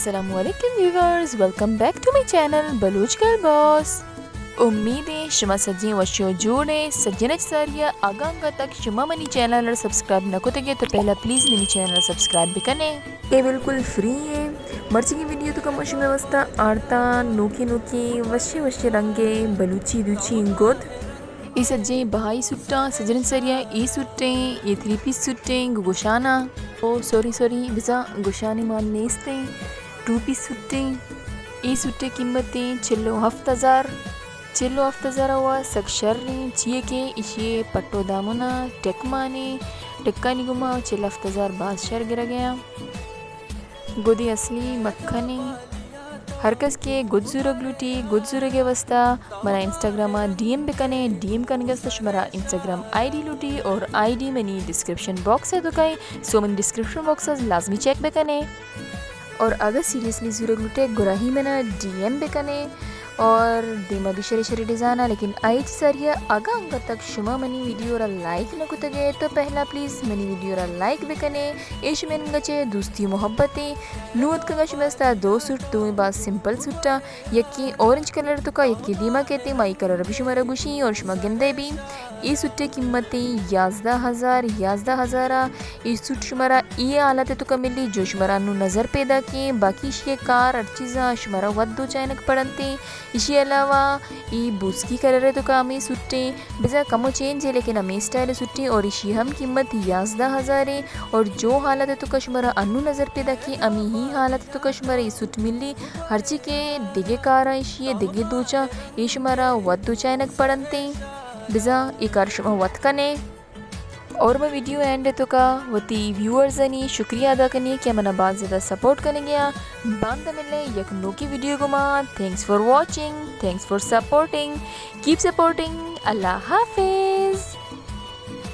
السلام علیکم viewers, welcome back to my channel Baloch girl boss. امید ایں شما سجیں وش و جوڑ ایں۔ سجیں اچ ساری ءَ اگاں انگت تک شما منی چینل ءَ سبسکرائب نہ کتگ ئے تو پہلا پلیز منی چینل ءَ سبسکرائب بکن ئے۔ اے بالکل فری ایں۔ مرچی کی ویڈیو ءِ توکا ما شمے واسطہ آرتاں نوکیں نوکیں وشیں وشیں رنگیں بلوچی دوچی گد۔ اے سجیں بہائی سوٹاں، سجیں سریا اے سوٹیں، اے تھری پیس سوٹیں، گو-، گوشاناں۔ او سوری سوری، بزاں گوشانی مان نیستیں، ٹو پیس سوٹیں۔ اے سوٹے قیمتیں چل و ہفت ہزار۔ چل و ہفت ہزار وا سک شریں، چیئے کہ ایشی پٹو دامنا ٹکمانے، ٹکانی گما چل ہفت ہزار باز شر گرگیا۔ گدی اصلی مکھنیں۔ ہر کس کہ گد زورگ لوٹی، گد زورگ ءِ واسطہ منا انسٹاگرام ءَ ڈی ایم بکنے۔ ڈی ایم کنگ ءِ واسطہ شمارا انسٹاگرام آئی ڈی لوٹی اور I D money description box ءَ دکائیں، سو منی ڈسکرپشن باکس ءَ لازمی چیک بکنے۔ اور اگہ سیریسلی زورگ لوٹے گڑا ہی منا ڈی ایم بکنے۔ اور دیما بھی شری شری ڈیزائن ءَ، لیکن آئی چی ساری ءَ اگاں انگت تک شما منی ویڈیو را لائک نہ کتگ ئے تو پہلا پلیز منی ویڈیو را لائک بکنے۔ اے شمے نیمگا چہ دوستی و محبت ایں۔ نوں اتکگاں شمے واسطہ دو سوٹ، دوئیں باز سمپل سوٹاں، یکے اورنج کلر توکا، یکے دیما کہتے، ما ای کلر بھی شمارا گوشیں اور شما گندے بھی۔ اے سوٹے قیمتیں یازدہ ہزار، یازدہ ہزار ءَ۔ اے سوٹ شمارا اے حالت توکا ملی جو شمارا انوں نظر پیداک ایں، باقی ایشی کار ہر چیزاں شمارا وت دوچائینگ پڑنتیں۔ ایشی علاوہ اے بوسکی کلر توکا ہمے سوٹیں، بزاں کمو چینج ایں لیکن ہمے اسٹائل سوٹیں اور ایشی ہم قیمت یازدہ ہزار ایں اور جو حالت توکا شمارا انوں نظر پیداک ایں، ہمے ہی حالت توکا شمارا اے سوٹ ملی، ہرچی کہ دگہ کاراں ایشی دگہ دوچاں اے شمارا وت دوچائینگ پڑنتیں۔ بزاں اے کار شما وت کنے۔ اور ما ویڈیو اینڈ توکا وتی ویورزانی شکریہ ادا کنی کہ منا باز زیادہ سپورٹ کنگیا۔ باندا ملیں یک نوکی ویڈیو گما۔ Thanks for watching, thanks for supporting, keep supporting. اللہ حافظ۔